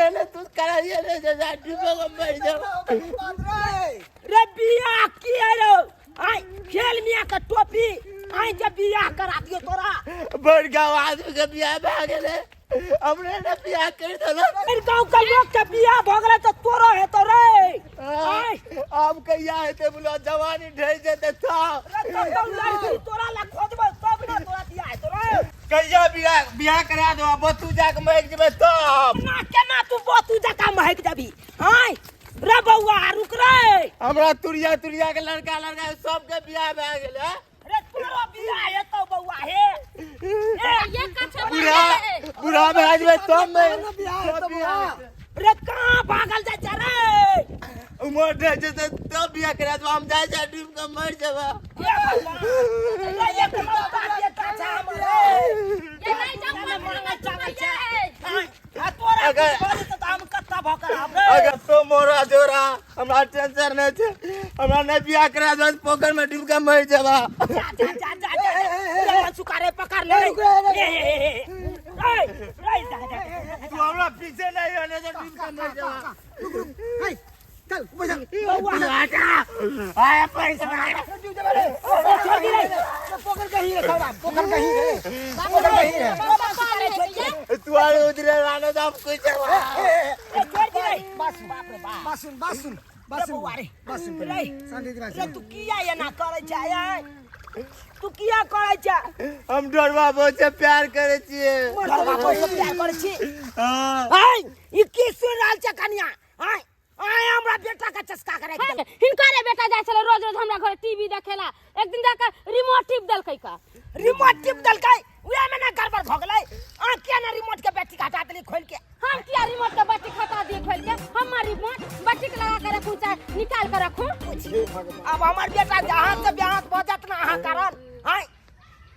करे ले तू कराइए ले जे जा डूबो के मर जाओ। रे बियाह किया रे आय खेल मियाँ के टोपी आय जब बियाह करा दियो तोरा। बड़ गाँव आदमी के बियाह भए गेलै, हमरे ने बियाह कर देलक। बड़ गाँव के लोग के बियाह भऽ गेलै तऽ तोरो हेतौ रे। आय आब कहिया हेतै बोलो, जवानी ढहि जेतै तब। रे कतौ लड़की तोरा ला खोजबै तब ने तोरा बियाह हेतौ रे। कहिया बियाह बियाह करा देबो, बतू जाके महक जेबै तब। ना केना तू बतू जकाँ महक जेबही? आय रे बौआ रुक रे। हमरा तुरिया तुरिया के लड़का लड़का सबके बियाह भए गेलै। रे तोरो बियाह हेतौ बौआ हे। ये कछो बुढ़ा बुढ़ा भए जेबै तब ने बियाह हेतौ बौआ। रे कहाँ भागल जाइ छै रे? उमर ढहि जेतै तब बियाह करा देबो, हम जाइ छै डूबि के मरि जेबै। हे भगवान, रे एक लौता बेटा छै हमर रे। ये नहीं जाऊ केना मांगल चावल छै? ये। आ तोरा अगर- कुछ भऽ जेतौ तऽ हम कत्ता भऽ के रहब रे? अगर तो मोरा जोरा हमरा टेंशन नहीं छै, हमरा नहीं बियाह करा दो पोखर में डूब के मर जेबा। जा जा जा जा जा रे मनसुखा रे पकड़ ले रे। ए, ए, ए, ए, ए, रे, जा, जा, जा। तू हमरा पीछे नहीं होने दे, डूब के मर जेबा। हे, चल ऊपर चल। बौआ, आया पैसा। छोड़ दी रे। पोखर कहीं रे खड़ा, पोखर कहीं रे, पोखर कहीं रे। मनसुखा रे, छोड़ दी रे। तू आरे उधरे लाने दो, हम कुछ जेबा। ए, छोड़ दी रे। बासुन बाप रे बाप। बासुन बासुन रे बासुन बौआ रे। बासुन रे। शांति रे बासुन। तू किया एना करै छै आय? तू किया करै छै? हम डरवा बहुत से प्यार करे छिए। डरवा बहुत से प्यार करै छी? हां। आय, ई की सुन रहल छै कनिया? आय, आय हमरा बेटा के चस्का करे के। हिनकरे बेटा जाइ छलै रोज रोज हमरा घर टीवी देखेला, एक दिन जाके रिमोट टिप देलकै का। रिमोट टिप देलकै, उहे में ना गड़बड़ भ गेलै। आ किया ना रिमोट के बैटरी हटा देली खोल के? हम किया रिमोट के बैटरी हटा दिए खोल के? हमर रिमोट बैटरी के लगा के रखू चाहे निकाल के रखू। अब हमर बेटा जहां से बिहां भ जात ना अहाँ कारण। आय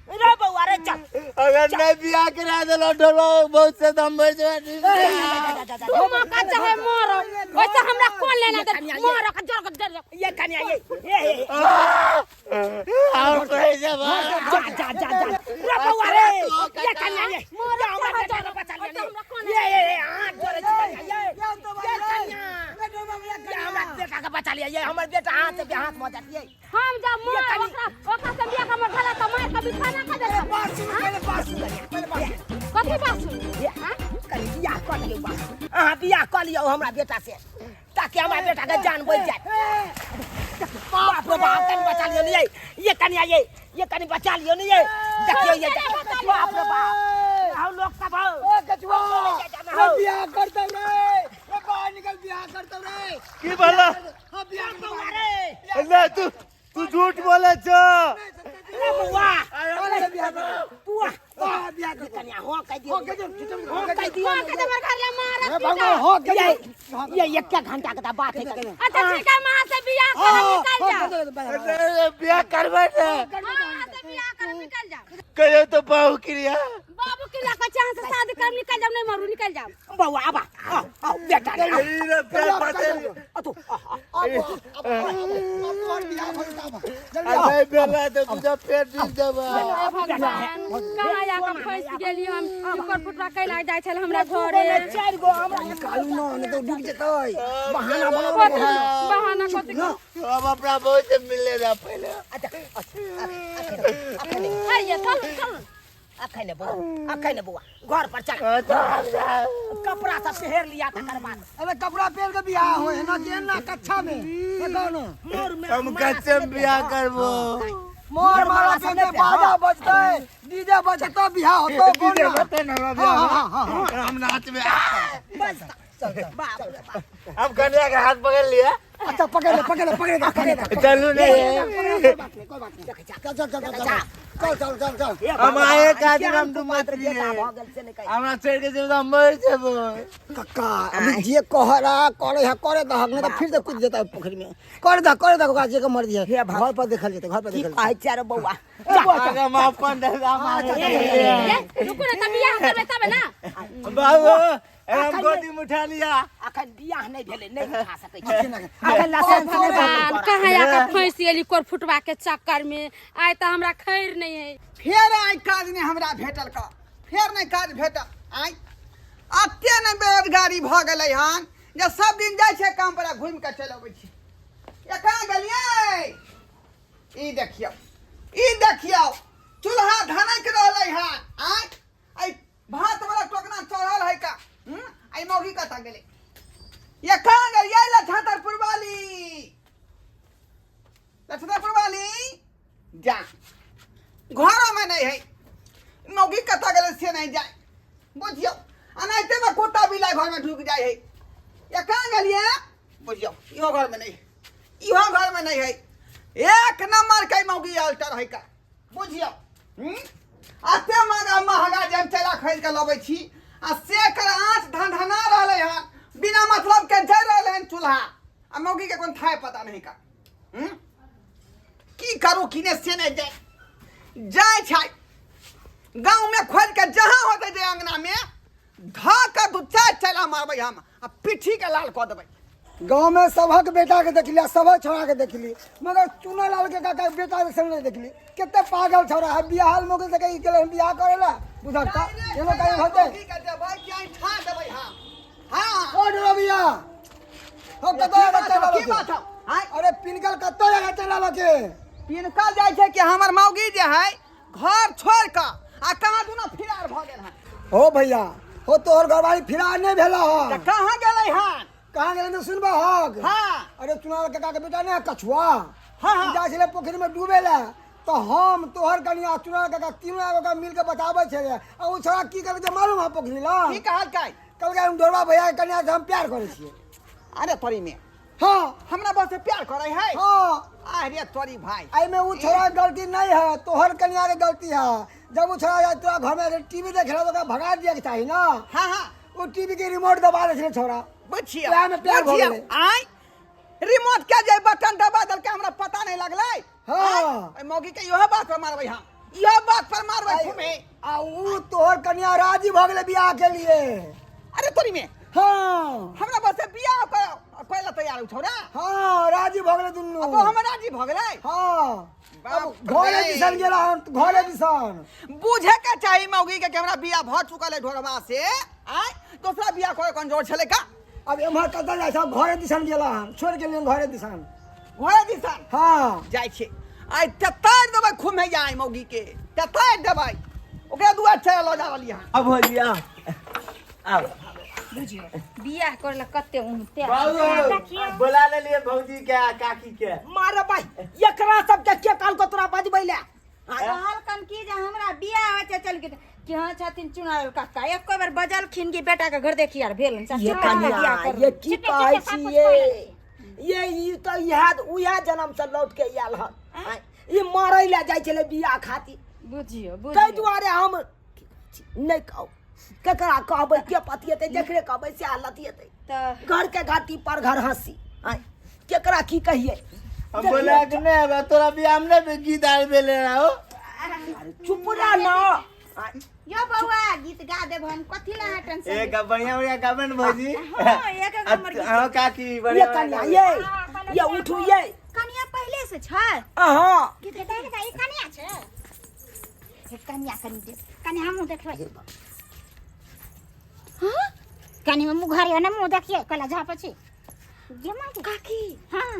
रे बौआ रे चल। अगर नहीं बियाह करा देलो डरवा बहुत से दम मर जेबा। तू मौका चाहे मर, वैसे हमरा कौन लेना दे, मर के जर के जर। ये कन्या ये ये ये और कहे जेबा। जा जा जा जा रे बौआ रे ये कन्या ये मर हमरा चाहे बेटा जर के बचा लिया। वैसे हमरा कौन ये ये ये हाथ जोड़े छी कन्या ये। ये कन्या ये हमरा बेटा के बचा लिया, ये हमर बेटा हाथ से हाथ भऽ जात ये। हम जब मर ये कनी- ओकरा ओकरा से बियाह हमर घला त मार के बिछाना खा देत। बासुन पहिले, बासुन पहिले, बासुन। कथी बासुन? ये कनी बियाह कऽ लियौ बा, अहाँ बियाह कऽ लियौ हमरा बेटा से ताकि हमरा बेटा के जान बचि जाए। बाप रे बाप, कनी बचा लियौ ने ये, ये कनिया ये, ये कनी बचा लियौ ने ये। देखियौ ये, बाप रे बाप, हम लोग सब हौ। ए कछुआ, रे बियाह करतौ रे, रे बाहर निकल बियाह करतौ रे। की बोला? हां बियाह बौआ रे। ले तू तू झूठ बोले छो। रे बौआ, अरे बियाह कर, तू आ। हां बियाह कर। कनिया हो कह दियौ। हो कह दियौ, खिचम, हो कह दियौ। मां के हमर घर ले मारत रे भगवान हो कह ये दियौ। ये एक घंटा के बात है कनिया। अच्छा ठीक है, मां से बियाह कर निकल जा। अरे बियाह करबै ने। मां से बियाह कर निकल जा। कहियो तो बाबू क्रिया। बाबू के लका चाह से शादी कर निकल जाओ, नहीं मरू निकल जाओ। बौआ आबा, आओ आओ बेटा रे, आओ। ई रे प्यार पते। आ तू आ, आ। अब अब अब तोहर बियाह भऽ जेतौ, आब जल्दी आओ। अरे बेला तो तुझा पेट डूब जेबा। हे भगवान, कहाँ जाके फंस गेली हम? हिनकर फुटवा कैला जाइ छल हमरा घरे। चारि गो हमरा निकालू ना, नहीं तो डूब जेतै। बहाना बनाओ। कथी बहाना कथी? अब अपना बहुत से मिले जा पहले। अच्छा अच्छा, अखन है ये चल चल। अखन बौआ, अखन बौआ घर पर चल, कपड़ा सब पहिर लिया तकर बाद। अबे कपड़ा पहिर के बियाह होय है ना के ना कच्छा में देखो ना। मोर में हम कच्चे में बियाह करबो। मोर माला सब पे बाजा बजतै, डीजे बजतै, बियाह होतौ। डीजे बोल ना। बजतै ना हमरा हाँ, बियाह हाँ, हाँ, में। हम नाचबे। बस चल चल बाप रे बाप। हम कन्या के हाथ पकड़ लिया। अच्छा पकड़ ले, पकड़ ले, पकड़ ले, पकड़ ले। चलू नहीं। कोई बात नहीं, कोई बात नहीं। चल चल चल चल चल चल चल चल। हे हम भगवान, आए काज केहन हम कुपात्र डूबत रहिए। बेटा भऽ गेल से नहि कहि। हमरा छोड़ के जेबो हम मर जेबो। कक्का अभी जे कह रहा करे है, करे दहक, नहीं तो फिर से कूद जेता पोखरि में। करे दह, करे दह, ओकरा जे के मर्जी है। हे भगवान। घर पर देखल जेतै, घर पर की देखल। कहै छै रे बौआ? आगे हम अपन दादा मारे। ये रुकू ना, तब बियाह करबै तब ना। बाबू हम गोदी में उठा लिया। अखन बियाह नहि भेलै, नहि उठा सकै छी अखन। लाइसेंस नहि भगवान, भेल। कहाँ जाके फंस गेली कोर फुटवा के चक्कर में, आइ तऽ हमरा खैर नहीं है। फेर आइ काज नहि हमरा भेटल का, फेर नहि काज भेटल आइ। एते ने बेरोजगारी भऽ गेलै हन जे सब दिन जाइ छै काम पर आ घुमि कऽ चलि अबै छै। एखन गेलियै, ई देखियौ, ई देखियौ, चूल्हा धनकि रहलै हन। आँय, एहि भात वाला टोकना चढ़ल है का? एहि मौगी कतऽ गेलै? एखन गेलियै लछातरपुर वाली, लछातरपुर वाली जा घरोमे नहि है। मौगी कतऽ गेलै से नहि जाय। बुझियौ, एनाहितेमे कुत्ता बिलाइ घरमे ढुकि जाइ है। एखन गेलियै, बुझियौ, इहो घरमे नहि, इहो घरमे नहि है। एक नंबर के मौगी अल्टर है का। बुझियौ, एते महगा महगा जे हम चला खरीद के लबै छी आ से कर आँच धनधना रहलै हन, बिना मतलब के जरि रहलै हन चूल्हा आ मौगी के कोन थाय पता नहीं का। की करू की नहि से नहि जाय जाइ छै। गाँवमे खोजि के जहाँ होतै जे अंगनामे धऽ कऽ दू चारि चला मारबै हम आ पिट्ठी के लाल कऽ देबै। गाँव में सबहक बेटा के देखली, सबहक छोड़ा के देखली, मगर चुनालाल के काका के बेटा के संग नहीं देखली। कितने पागल छोड़ा है, बियाह मोगल से कहीं गेल बियाह करे ला बुझक ता एनो कहीं होते। मौगी के देबै कि ऐंठा देबै हम? हाँ। ओ डोरा हो कतौ की बात चला हौ, की बात हौ? आँय? अरे पिनकल कतौ जगह चला के पिनकल जाइ छै कि हमर मौगी जे है घर छोड़ कऽ आ कहाँ दुना फिरार भऽ गेल हन। हो भैया हो, तोहर घरवाली फिरार नहीं भेला तऽ हन। कहाँ गेलै हन? कहाँ गेलै तो सुनबा हक? हाँ। अरे चुनाव काका के बेटा ने कछुआ, हाँ, हाँ। जाइ छलै पोखरि में डूबे ला तो हम तोहर कनिया चुनाव काका तीनों एगो मिल के बताबै छलै आ ओ छोड़ा की करै छै मालूम है पोखरि ला? की कहलकै? कहलकै हम ढोरबा भैया के कनिया से हम प्यार करै छियै। अरे तोरी में। हाँ। हमरा बस से प्यार करे है। हाँ। अरे तोरी भाई। एहिमे उ छोड़ा के गलती नहीं है, तोहर कनिया के गलती है। जब उ छोड़ा जाए तोरा घर में टीवी देखे ला तो ओकरा भगा दिया के चाही ना। हाँ, हाँ। उ टीवी के रिमोट दबा दै छलै छोड़ा। बुझियौ, प्यार में प्यार भऽ बुझियौ। गेलै। आँय, रिमोट के जे बटन दबा देलकै हमरा पता नहीं लगलै। हाँ। आँय, ओहि मौगी के इहो बात पर मारबै हम, इहो बात पर मारबै खूबे। आ उ तोहर कनिया राजी भऽ गेलै बियाह के लिए। अरे तोरी में। हाँ। हमरा बस से बियाह करे ला तैयार छौ ना। हाँ, राजी भऽ गेलै दुनू। अब हम राजी भऽ गेलै। हाँ। बाप अब घरे रे। दिसन गेला हन, घरे दिसन। बुझे के चाही मौगी के कि हमरा बियाह भऽ चुकल है ढोरबा से। आँय, दोसरा बियाह करे कोन जोर छलै का? अब एम्हर कतऽ जाइ छै, घरे दिसन गेला हन, छोड़ि गेलियन घरे दिसन। घरे दिसन? हाँ। जाइ छै। आइ तेतारि देबै खूब हैया आइ मौगी के, तेतारि देबै। ओकरा दुआर चल लऽ जा रहलियै हन। अब हो जिया। आब। बुझियौ, बियाह करे ला कते उमते। बाबू, बोला लेलियै भौजी के आ काकी के। मारे भाई, एकरा सब के के कहलको तोरा बजबै ले? कहलकन की जे हमरा बियाह होइ छै चल गेल। कि हाँ छथिन चुनाव काका, एको बेर बजलखिन कि बेटा के घर देखी आर भेल। ये कनिया, ये की छिपे, कहै छिपे, सब कुछ छियै? कहै। ये ई तऽ इएह उएह जन्म से लौट के आयल हन। आँय, ई मरै लए जाइ छलै बियाह खातिर। बुझियौ, ताहि बुझियौ। दुआरे हम नहि कहू केकरा कहबै, के पतियेतै, जकरे कहबै सएह लतियेतै। तऽ घर के घाटी पर घर हंसी। आँय, केकरा की कहियै? हम बोला के नहीं आबे, तोरा बियाह में नहीं गीत आर भेलै रहो। अरे चुप रह ना। आँय, यो बौआ गीत गा देबहन, कथी ला अहाँ टेंशन एक बढ़िया बढ़िया गाबे ने भौजी। हाँ, एक एक नंबर गीत। हाँ काकी, ये बढ़िया कन्या, बढ़िया। ये उठू ये। कन्या पहले से छै। अहाँ। गीत गाय के ई कन्या छै। हे कन्या कनी दे। कन्या हमहूँ देखबै। हाँ? कनी में मुँह घरे ने मुँह देखिए, कला झा पछी। जे माँ काकी। हाँ।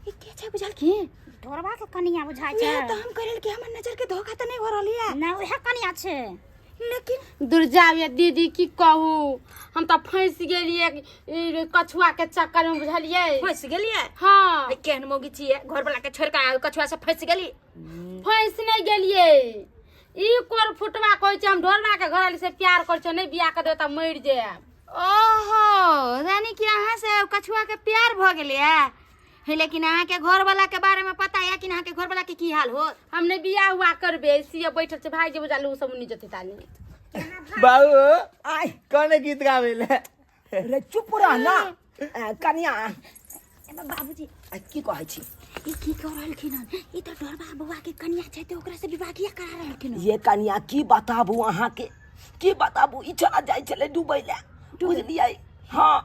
ई के छै बुझलखिन? ढोरबा के कनिया बुझाइ छै। तऽ हम कहलियै कि हमर नजर के धोखा तऽ नहि हो रहल यऽ। ना, उएह कनिया छै। लेकिन दुर्जा ये दीदी की कहू, हम तऽ फंसि गेलियै ई कछुआ के चक्कर में, बुझलियै? फंसि गेलियै? हाँ। ए, केहन मौगी छियै, घर वाला के छोड़ि कऽ कछुआ से फंसि गेली? फंसि नहि गेलियै, ई कोर फुटवा कहै छै हम ढोरबा के घरवाली से प्यार करै छियै, नहि बियाह कर देबै तऽ मरि जायब। ओहो, यानी कि अहाँ से कछुआ के प्यार भऽ गेलैया। हे, लेकिन अहाँ के घर वाला के बारे में पता है कि अहाँ के घर वाला के की हाल होत? हम नहि बियाह हुआ करबे, ऐसिए बैठल छै भाई जे बुझालू ओ सब नहि जेतै तानी। बाबू, आय। कौन गीत गाबै ले? रे चुप रह ना। कनिया। ए, बाबूजी। आ, की कहै छी? ई की कह रहलखिन हन? ई तऽ डरबा बौआ के कनिया छै तऽ ओकरा से विवाह किया करा रहलखिन हन? ये कनिया की बताबू अहाँ के, की बताबू, ई छोड़ा जाइ छलै डूबै लए, बुझलियै? हाँ,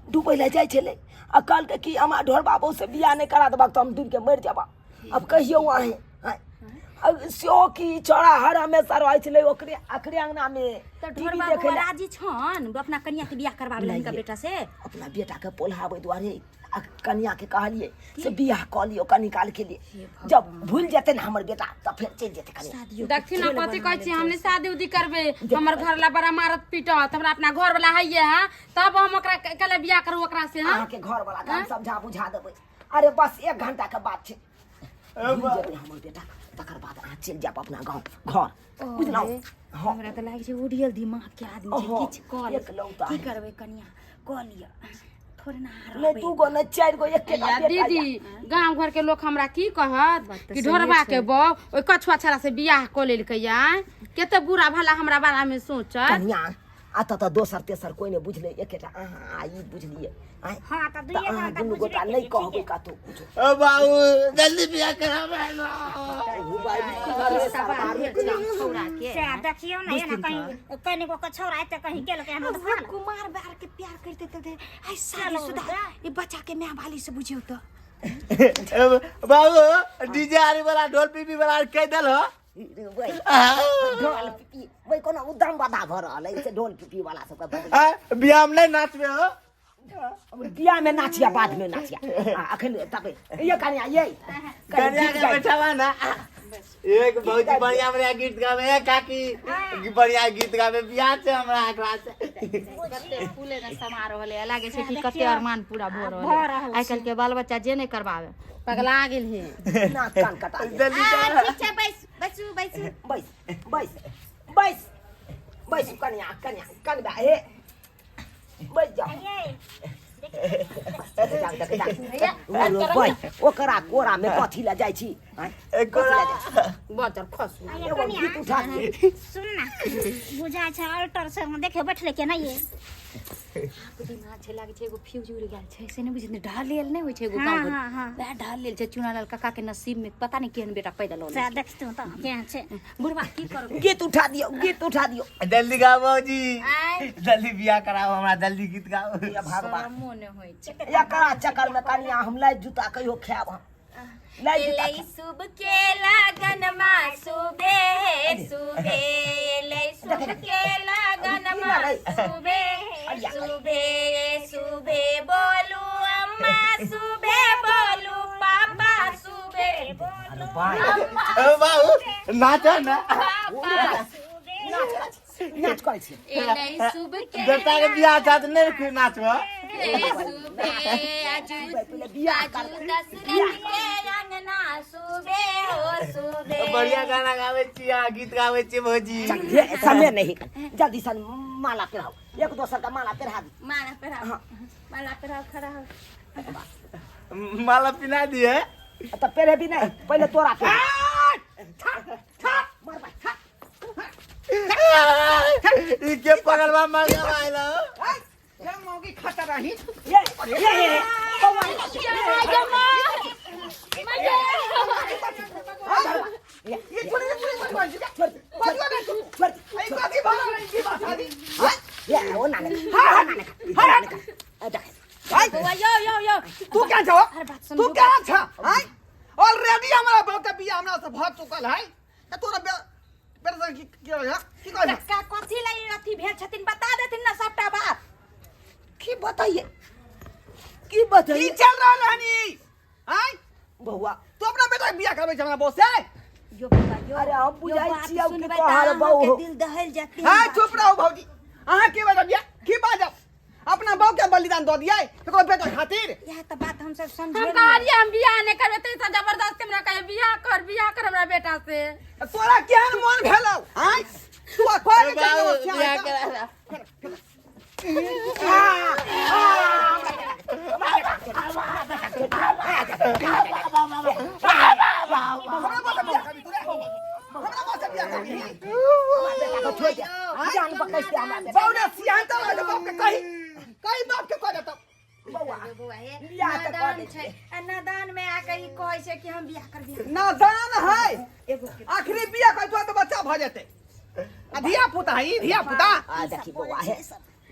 डूबै लए जाइ छलै आ कहलकै कि हमरा ढोर बाबू से बियाह नहि करा देबक तऽ हम डूबि के मरि जेबा। अब कहियौ अहें, आँय, सेहो की छौड़ा हर हमेशा रहै छलै ओकरे अकरे अंगना में तऽ टीवी ढोरबा देखै बौआ लए। राजी छन अपना कनिया के बियाह करबाबै लए हिनका नहि। बेटा से अपना बेटा के पोल्हाबै दुआरे आ कनिया के कहलिए से बियाह कऽ लियौ कनी काल के लिए जब भूल जेतै ने हमर बेटा तऽ फेर चलि जेतै कनिया शादियो के देखथिन खेल ना कथी बना कहै छी लेतै। हम नहि शादी उदी करबै हमर घर ला बड़ा मारत पीटत हमरा अपना घर वाला हैये है तब हम ओकरा कले बियाह करू ओकरा से हाँ अहाँके घर वाला के हम समझा बुझा देबै अरे बस एक घंटा के बात छै भूल जेतै हमर बेटा तकर बाद अहाँ चलि जायब अपना गाँव घर बुझलहुँ हँ हमरा तऽ लागै छै उड़ियल दिमाग के आदमी छै अहो, किछु कऽ ले एकलौता की है। करबै कनिया कऽ लिअ थोड़े ना नहि रहबै दू गो नहि चारि गो एकेटा या बेटा दीदी यऽ। गांव घर के लोग हमरा की कहत बात तऽ कि सहिए ढोरबा छै। के बौ ओहि कछुआ छड़ा से बियाह कऽ लेलकै या कते बुरा भला हमरा बारे में सोचत कनिया आ तऽ तऽ दोसर तेसर कोइ नहि बुझलै एकेटा अहाँ आ ई बुझलियै आँय हँ तऽ तऽ दुइए अहाँ गोटा तऽ दुनू गोटा बुझबे नहि केलियै, कहबै ठीके। कतहु कुछो ओ बाबू जल्दी बियाह कराबै छौड़ा के से देखियौ ने एना कहीं कनिको के छौड़ा एते कहीं गेल के हमरा तऽ कुमार बार के प्यार करते ते आई शादी शुदा ई बच्चा के माय वाली से बुझियौ तऽ बाबू डीजे आरी वाला ढोल पीपी वाला कह देल हो ढोल पिपी ओहि कोनो उद्यम बाधा भऽ रहल है से ढोल पिपी वाला सबके बदल बियाह में नहीं नाचबे हो बियाह में नाचिया बाद में नाचिया आ, अखन तबे ये कनिया ये कन्या के बैठावा ना एक बहुत ही बढ़िया बढ़िया गीत गावे ए काकी बढ़िया गीत गावे बियाह छै हमरा एकरा से कते फूले ने समा रहल है लागे छै कि कते अरमान पूरा भऽ रहल भऽ है रहल आइ काल्हि के बाल बच्चा जे नहि करबावे पगला गेल हे नाक कान कटा दे जल्दी आ, ठीक छै बैस बैसू बैसू बैस बैस बैस बैस कनिया कनिया कनबा हे बैस जाओ देख, देख, देख। बै, ओकरा कोरा में कथी लए जाइ छी आँय? कथी लए जाइ छी? बचल खसू ये एगो कनिया गीत उठा दियौ। सुन ना बुझा छै अल्टर से देखे बैठले के नहीं दिमाग छै लागै छै एगो फ्यूज उड़ि गेल छै से नहि बुझै छियै, ढालेल नहि होइ छै एगो हाँ, गाँव घर हाँ, हाँ। वएह ढालेल छै चुनालाल काका के नसीब में पता नहि केहन बेटा पैदा लऽ से देखतू तऽ केहन छै बुढ़वा की करबै गीत उठा दियौ गीत उठा दियौ जल्दी गाओ भौजी आँय जल्दी बियाह कराओ हमरा जल्दी गीत गाओ या भगवान शरमो नहि होइ छै एकरा चक्कर में कनिया हम लाइ जूता कहियो खायब हम लाइ जूता एलै शुभ के लगन मा सुबे सुबे एलै शुभ के लगन मा सुबे सुबे सुबे बोलू अम्मा सुबे बोलू पापा सुबे अरे बाय ओ बाबू नाचो ना पापा नाच करै छी एलै शुभ के बेटा के बियाह था तो नहीं फिर नाचबो सुबे आजू पहिले बियाह कर आजू दशरथ के अंगना सुबे हो सुबे बढ़िया गाना गावे छी आ गीत गावे छी भौजी चल, ये समय नहीं जल्दी सन माला पहिराओ एक दोसर का माला पहिरा दी माला पहिराओ माला पहिराओ खड़ा हो माला पिना दिए तऽ पहिरेबी नहीं पहिले तोरा पहिरा मार भाई ई के पगलवा मर गया आइलो ये मौगी खाता रही ये ये ये बौआ ये छोड़ ये छोड़ छोड़ छोड़ छोड़ छोड़ आई कथी भरा रही की बात आदि ये ओ नाने हा नाने हा नाने देख बौआ यो यो यो तू क्या छौ अरे बात सुन तू क्या छ हाय ऑलरेडी हमरा बाप के बियाह हमरा से भ चुकल है त तोरा बेटा संग की की होय की कहै का कथी लाई अथी भेल छथिन बता देथिन ना सबटा बात की बताइए की बताइए की चल रहल हनी हाय बौआ तू अपना बेटा के बियाह करबै छ हमरा बॉस से यो बौआ यो अरे हम यो बुझाइ बात छियौ कि सुनबै तऽ तोहर अहाँके बहू। दिल दहल जाते हां चुप रहो भौजी अहाँ के बेटा बियाह की बाजब अपना बहू के बलिदान दऽ दियै ककरो बेटा खातिर इएह तऽ बात हमसब हम समझेलियै कहलियै हम बियाह नहि करबै तै जबरदस्ती हमरा कहे बियाह कर बियाह कर हमरा बेटा से तोरा केहन मन भेलौ आँय तू अखबार बाबू बियाह करा छोड़ दे जान बकैस दे हमरा बेटा बाबू सियान तऽ रहै छै बाप के कही कही बाप के कह देतौ बौआ बौआ हे बियाह तऽ कऽ नादान दै छै आ नादान में आके ई कहै छै कि हम बियाह कर बियाह नादान है एगो के आखिरी बियाह कर तो बच्चा भऽ जेतै आ धिया पुता है ई धिया पुता आ देखी बौआ हे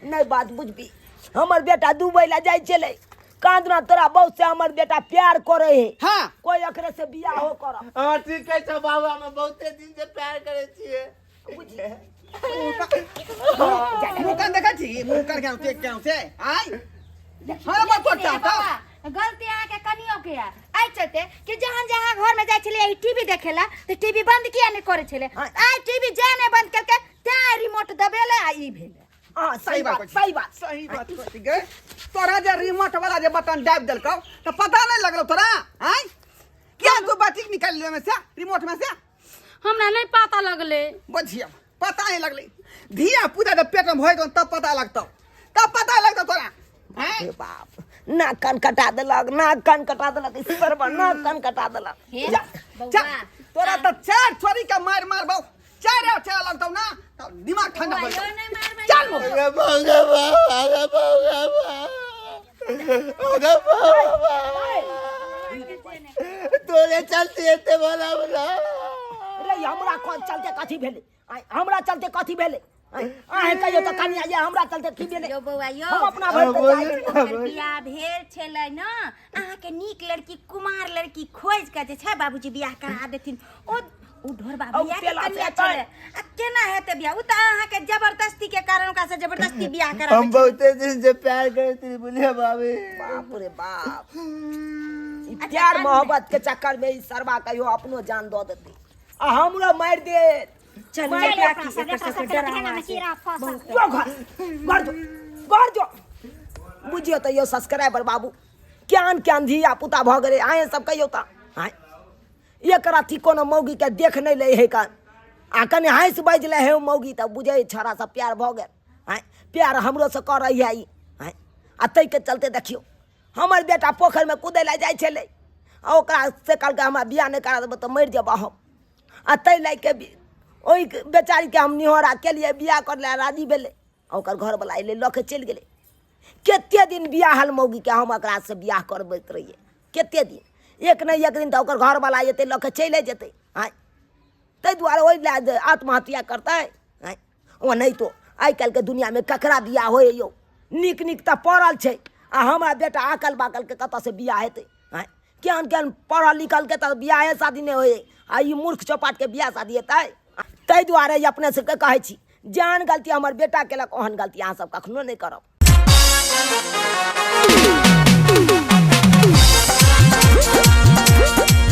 नहीं बात बुझबी हमर बेटा दुबई ला जाइ छलै कांदना तोरा बहुत से हमर बेटा प्यार करे है। हाँ। कोई एकरे से बियाह हो करब। हाँ ठीक है छौ बाबू, हम बहुते दिन से प्यार करे छियै। मुँह कान देखै छी, मुँह कान केना छै, केना छै आइ हँ बात तोर चाहता। गलती अहाँके कनियो के है एहि चलते कि जहन जहाँ घर में जाइ छलियै ई टीवी देखेला तऽ टीवी बंद किया नहि करै छलै। आइ टीवी जे नहि बंद केलकै तैं रिमोट दबेलै आ ई भेलै। हाँ सही बात, सही बात, सही बात कहै गे। तोरा जे रिमोट वाला जे बटन दाबि देलकौ तऽ पता नहि लगलौ तोरा? आँय किया तू बैटरी निकालि लेमे से रिमोट में से? हमरा नहीं पता लगले। बुझियौ पता नहीं लगले, धिया पूता जब पेट में भऽ गेल तब पता लगतौ, तब पता लगतौ तोरा। अरे बाप, नाक कान कटा देलक, नाक कान कटा देलक, ईश्वर नाक कान कटा देलक। हे, जा, तोरा तऽ चार छोरी के मार मारबौ, चार चार लगतौ ना तब दिमाग ठंडा हो जेतौ। चल मुँह। अरे बाबा, अरे बाबा, अरे बाबा, तोरे चलते एते बड़ा बड़ा। रे हमरा कोन चलते कथी भेलै? हमरा चलते कथी भेलै? अहें कहियो तऽ कनिया ये हमरा चलते की भेलै? यौ बौआ यौ, हम अपना भरि तऽ जाइ छी। ओकर बियाह भेल छलै ने, अहाँके नीक लड़की कुमार लड़की खोजि कऽ जे छै बाबूजी बियाह करा देथिन। ओ ओ ढोरबा औ भैया के पेला कनिया से छलै, आ केना हेतै बियाह? ओ तऽ अहाँके जबरदस्ती के कारण ओकरा से जबरदस्ती बियाह करा। हम बहुते दिन से प्यार करैत रही बुझलियै भाभी। बाप रे बाप, ई प्यार मोहब्बत के चक्कर में ई सरवा कहियो अपनो जान दऽ देतै आ हमरो मारि देत। चल मारि चल देत। अपना सब, एकर सबके डरावा छै। जो घर घर जो घर जो। बुझियौ तऽ यौ सब्सक्राइबर बाबू, केहन केहन धिया पुता भऽ गेलै। अहेँ सब कहियौ तऽ आँय एक रत्ती कोनो मौगीके देख नहि लै है कन आ कनि हँसि बाजि लै है मौगी तऽ बुझै छौड़ा सब प्यार भऽ गेल। आँय प्यार हमरोसँ करै है ई। आँय आ ताहिके चलते देखियौ हमर बेटा पोखरिमे कुदै लए जाइ छलै आ ओकरा से कहलकै हमरा बियाह नहि करा देबै तऽ मरि जेबऽ हम। आ ताहि लए कऽ ओहि बेचारीके हम निहोरा केलियै, बियाह करै लए राजी भेलै आ ओकर घरवला अयलै लऽ कऽ चलि गेलै। कते दिन बियाहल मौगीके हम ओकरासँ बियाह करबैत रहियै, कते दिन, एक ने एक दिन तऽ ओकर घरवला एतै लऽ कऽ चलि जेतै। आँय ताहि दुआरे ओहि लए जे आत्महत्या करतै। आँय ओनाहितो आइ काल्हिके दुनिआँमे ककरा बियाह होइ यौ? नीक नीक तऽ पड़ल छै आ हमरा बेटा आकल बाकलके कतऽसँ बियाह हेतै? आँय केहन केहन पढ़ल लिखलके तऽ बियाहे शादी नहि होइ आ ई मूर्ख चौपाटके बियाह शादी हेतै? ताहि दुआरे अपने सबके कहै छी, जेहन गलती हमर बेटा केलक ओहन गलती अहाँ सब कखनो नहि करब।